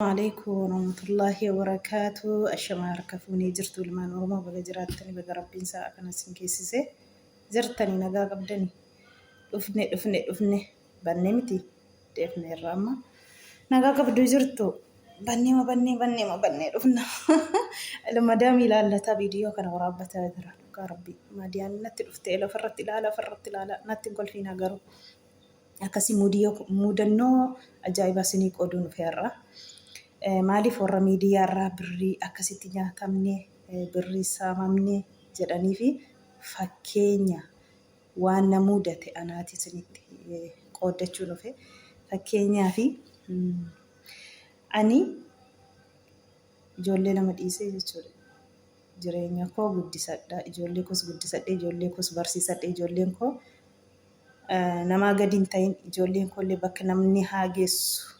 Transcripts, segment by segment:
Alaikum warahmatullahi wabarakatuh. Ashamaa harka fuunee jirtu ilmaan Oromoo baga jiraattanii baga rabbiin sa'a kana isin geessise. Jirtanii nagaa qabdanii dhufne dhufne dhufne bannee miti deefne irraa amma nagaa qabdu jirtu bannee ma bannee bannee ma bannee dhufna. Madaamii ilaallataa viidiyoo kana waraabbataa jira. Dhugaa rabbii madiyaan natti dhufte ofirratti ilaala ofirratti ilaala natti hin kolfiinaa garuu. Akkasii muudannoo ajaa'ibaa isinii qooduu dhufe har'a. Maaliif warra miidiyaa irraa birrii akkasitti nyaatamne, birrii saamamne jedhanii fi fakkeenya waan na muudate anaati isinitti qooddachuu dhufe. Fakkeenyaa fi ani ijoollee lama dhiisee jechuudha. Jireenya koo guddisadha. Ijoollee koos guddisadhe, ijoollee koos barsiisadhe, ijoolleen koo namaa gadi hin ta'in ijoolleen koollee bakka namni haa geessu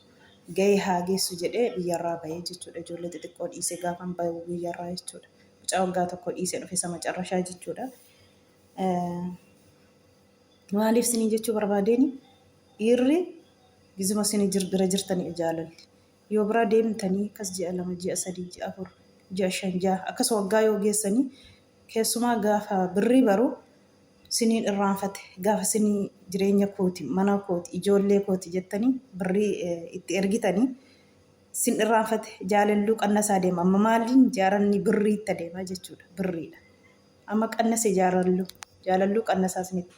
gahee haa geessu jedhee biyyarraa bahee jechuudha. Ijoollee xixiqqoo dhiisee gaafan bahu biyyarraa jechuudha. Mucaa waggaa tokko dhiisee dhufe isa macarrashaa jechuudha. Maaliif isinii jechuu barbaadeeni dhiirri gizuma isin bira jirtanii jaalalli. Yoo biraa deemtanii akkas ji'a 2, ji'a 3, ji'a 4, ji'a 5, 6 akkas waggaa yoo geessanii keessumaa gaafa birrii baru siniin irraanfate gaafa sinii jireenya kooti mana kooti ijoollee kooti jettanii birrii itti ergitanii sin irraanfate jaalalluu qannasaa deema amma maaliin jaaranni birriitti adeema jechuudha birriidha amma qannase jaalalluu jaalalluu qannasaa sinitti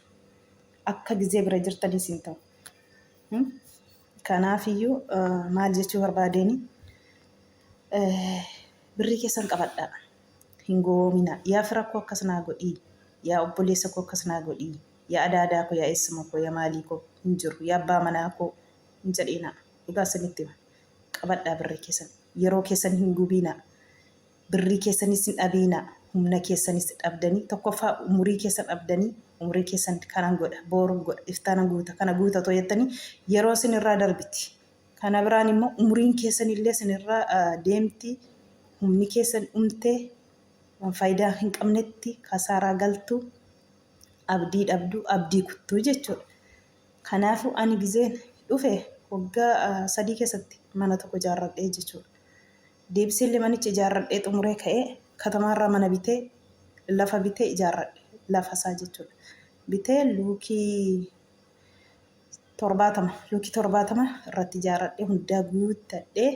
akka gizee bira jirtanii sin ta'u. Kanaafiyyuu maal jechuu barbaadeeni birrii keessan qabadhaa. Hin gowwoominaa. Yaa fira koo akkas naa godhii. Yaa obboleessa koo akkas naa godhii. Yaa adaadaa koo, yaa eessuma koo, yaa maalii koo hin jiru. Yaa abbaa manaa koo hin jedhiinaa. Dhugaa isinitti hima. Qabadhaa birrii keessan. Yeroo keessan hin gubiinaa. Birrii keessanis hin dhabiinaa. Humna keessanis dhabdanii tokkoffaa umurii keessan dhabdanii umurii keessan kanan godha boorun godha iftaana guuta kana guuta otoo jettanii yeroo isin irraa darbiti. Kana biraan immoo umuriin keessan illee isin irraa deemti humni keessan dhumtee waan faayidaa hin qabnetti kasaaraa galtu abdii dhabdu abdii kuttuu jechuudha. Kanaafuu ani gizeen dhufe waggaa 3 keessatti mana tokko ijaarradhee jechuudha. Deebiseellee manicha ijaarradhee xumuree ka'ee katamaarraa mana bitee lafa bitee ijaarradhe. Lafa isaa jechuudha. Bitee luukii 70 luukii 70 irratti ijaarradhee hundaa guuttadhee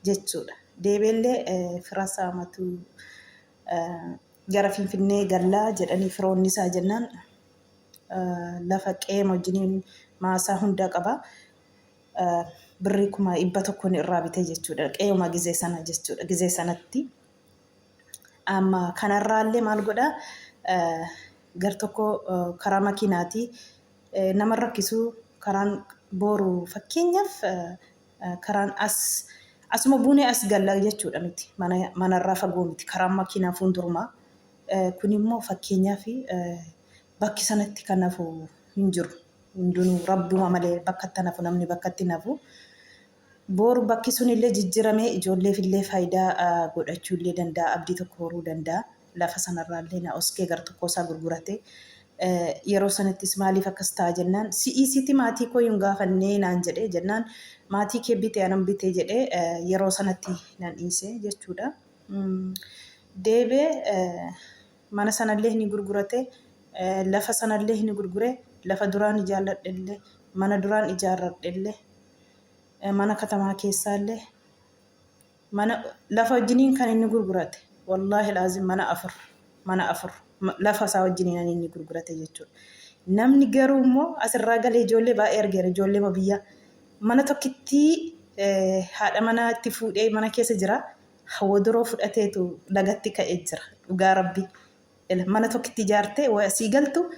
jechuudha. Deebi'ellee fira saamatu gara Finfinnee gallaa jedhanii firoonni isaa jennaan lafa qe'eema wajjiniin maasaa hundaa qaba. Birrii 100,000 irraa bite jechuudha. Qe'eema gizee sana jechuudha. Gizee sanatti. Amma kanarraallee maal godhaa gar tokko karaa makiinaati nama rakkisu karaan booru fakkeenyaaf karaan as asuma buunee as galla jechuudha nuti manarraa fagoo miti karaan makiinaa fuuldurumaa kun immoo fakkeenyaaf bakki sanatti kan hafu hin jiru hundinuu rabbuma malee bakka itti hafu namni bakka itti hafu. Boru bakki sunillee jijjiramee ijoolleefillee faayidaa godhachuullee danda'a abdii tokko horuu danda'a. Lafa sanarraallee na oskee gar tokkoo isaa gurgurate. Yeroo sanattis maaliif akkas ta'a jennaan si'ii sitti maatii koo hin gaafannee naan jedhee jennaan maatii kee bite anan bite jedhee yeroo sanatti nan dhiise jechuudha. Deebee mana sanallee ni gurgurate lafa sanallee ni gurgure lafa duraan ijaalladhellee mana duraan ijaarradhellee mana katamaa keessaallee mana lafa wajjiniin kan inni gurgurate wallaahi laazim mana afur mana afur lafa isaa wajjiniin kan inni gurgurate jechuudha. Namni garuu immoo asirraa galee ijoollee baay'ee argeera ijoollee biyyaa mana tokkittii haadha manaa itti fuudhee mana keessa jira wodoroo fudhateetu lagatti ka'ee jira dhugaa rabbii mana tokkitti ijaartee asii galtu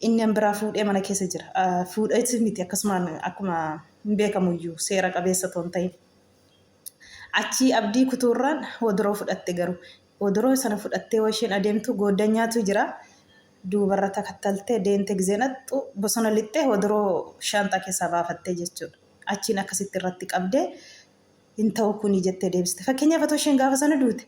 Inni an biraa fuudhee mana keessa jira. Fuudhees miti akkasumaan akkuma hin beekamuyyuu seera qabeessa otoo hin ta'in. Achii abdii kutuurraan wodoroo fudhatte garuu. Wodoroo sana fudhattee yoo isheen adeemtu gooddanyaatu jira. Duubarra takattaltee deemte gizee dhaqxu bosona lixxee wodoroo shaanxaa keessaa baafattee jechuudha. Achiin akkasitti irratti qabdee hin ta'u kuni jettee deebiste. Fakkeenyaaf otoo isheen gaafa sana duute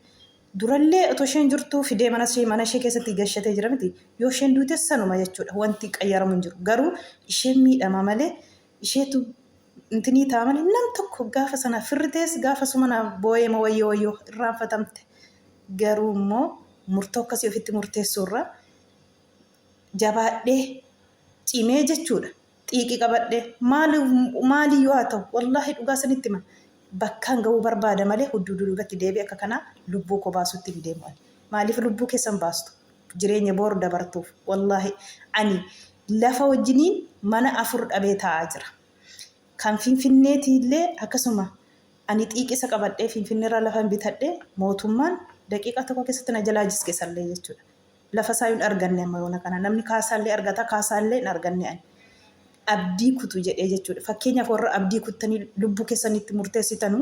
durallee otoo isheen jirtuu fidee mana ishee mana ishee keessatti gashatee jira miti. Yoo isheen duutes sanuma jechuudha. Wanti qayyaramu hin jiru. Garuu isheen miidhama malee isheetu intinii ta'a malee nam tokko gaafa sana firri tees gaafa suma naaf boo'eema wayyoo wayyoo irraanfatamte. Garuu immoo murtoo akkasii ofitti murteessuurra jabaadhee cimee jechuudha. Xiiqii qabadhee maali maaliyyuu haa ta'u wallaahi dhugaa sanitti hima bakkaan ga'uu barbaada malee hudduu duubatti deebi'ee akka kanaa lubbuu koo baasutti hin deemu ani. Maaliif lubbuu keessan baastu? Jireenya booru dabartuuf wallaahi ani lafa wajjiniin mana 4 dhabee taa'aa jira. Kan Finfinneetiillee akkasuma ani xiiqisa qabadhee Finfinneerraa lafan bitadhe mootummaan daqiiqaa tokko keessatti na jalaa jiske sallee jechuudha. Lafa isaa hin arganne amma yoona kana namni kaasaallee argata kaasaallee hin arganne ani. Abdii kutu jedhee jechuudha. Fakkeenyaaf warra abdii kuttanii lubbuu keessanitti murteessitanu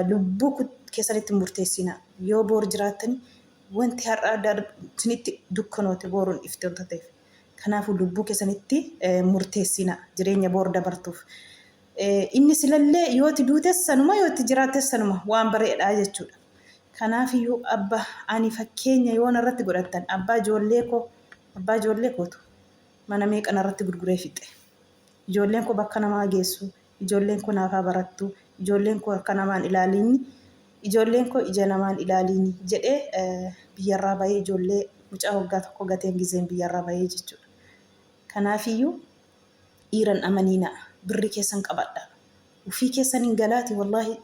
lubbuu keessanitti murteessinaa. Yoo boor jiraattani wanti har'a isinitti dukkanoote booruun ifte wanta ta'eef. Kanaafuu lubbuu keessanitti murteessinaa jireenya boor dabartuuf. Inni silallee yoo itti duutes sanuma yoo itti jiraattes sanuma waan bareedhaa jechuudha. Kanaafiyyuu abba ani fakkeenya yoo narratti godhattan abbaa ijoollee koo abbaa ijoollee kootu mana meeqa narratti gurguree fixe. Ijoolleen koo bakka namaa geessu, ijoolleen koo naaf haa barattu, ijoolleen koo harka namaan ilaaliini, ijoolleen koo ija namaan ilaaliini jedhee biyyarraa bahee ijoollee mucaa waggaa tokko gateen gizeen biyyarraa bahee jechuudha. Kanaafiyyuu dhiira hin amaniinaa birri keessan qabadha. Ufii keessan hin galaati wallaahi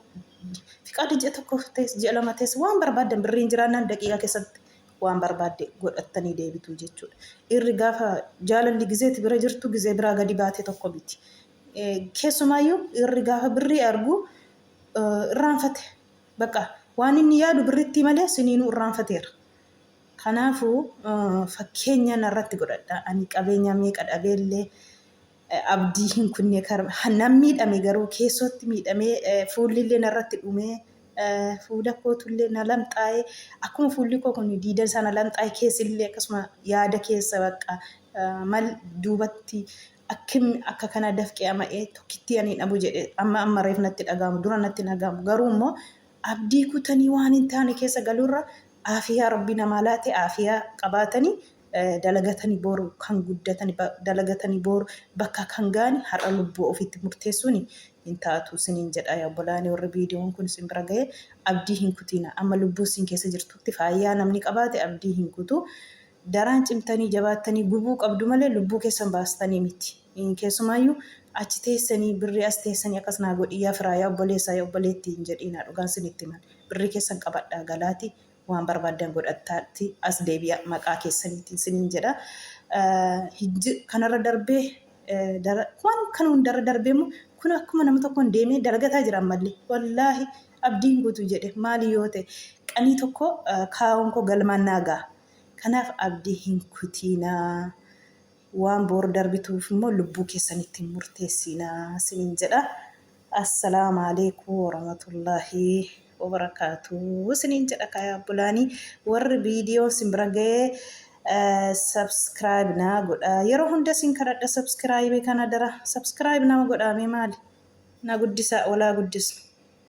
fiqaada ji'a tokko tees ji'a lama tees waan barbaaddan birriin jiraannaan daqiiqaa keessatti waan barbaadde godhattanii deebitu jechuudha. Dhiirri gaafa jaalalli gizeeti bira jirtu gizee biraa gadi baate tokko miti. Keessumaayyuu dhiirri gaafa birrii argu irraanfate. Bakka waan inni yaadu birrittii malee siniinuu irraanfateera. Kanaafuu fakkeenya narratti godhadha. Ani qabeenya meeqa dhabeellee abdii hin kunne nan miidhame garuu keessootti miidhamee fuullillee narratti dhumee fuula kootullee na lamxaa'ee akkuma fuulli koo kun diidan isaa na lamxaa'e keessillee akkasuma yaada keessa bakka mal duubatti akkim akka kana dafqee ama'ee tokkittii ani dhabu jedhe amma amma reef natti dhaga'amu dura natti dhaga'amu garuu immoo abdii kutanii waan hin taane keessa galuurra aafiyaa rabbii namaa laate aafiyaa qabaatanii dalagatanii boru kan guddatani dalagatanii boru bakka kan ga'ani har'a lubbuu ofiitti murteessuun hin taatu siniin jedha yaa obbolaani warri viidiyoon kun isin bira ga'e abdii hin kutiina amma lubbuu isin keessa jirtutti faayyaa namni qabaate abdii hin kutu daraan cimtanii jabaattanii gubuu qabdu malee lubbuu keessan baastanii miti keessumaayyuu achi teessanii birrii as teessanii akkas naa godhii yaa firaa yaa obboleessaa yaa obboleettii hin jedhiinaa dhugaan sinitti himan birrii keessan qabadhaa galaati waan barbaaddan godhattaatti as deebi'a maqaa keessaniitiin siniin jedha. Kanarra darbee waan kana hundarra darbee immoo kun akkuma nama tokkoon deemee dalagataa jira ammallee wallaahi abdiin guutuu jedhe maali yoo ta'e qanii tokko kaa'uun koo galmaan naa ga'a. Kanaaf abdii hin kutiinaa. Waan boor darbituuf immoo lubbuu keessanitti hin murteessinaa siniin jedha. Assalaamu alaikum warahmatullaahi wabarakaatu siniin jedha kaayaa obbolaanii warri viidiyoo sin bira ga'ee subscribe naa godha yeroo hunda sin kadhadha subscribe kana dara subscribe nama godhaamee maali na guddisaa walaa guddisnu.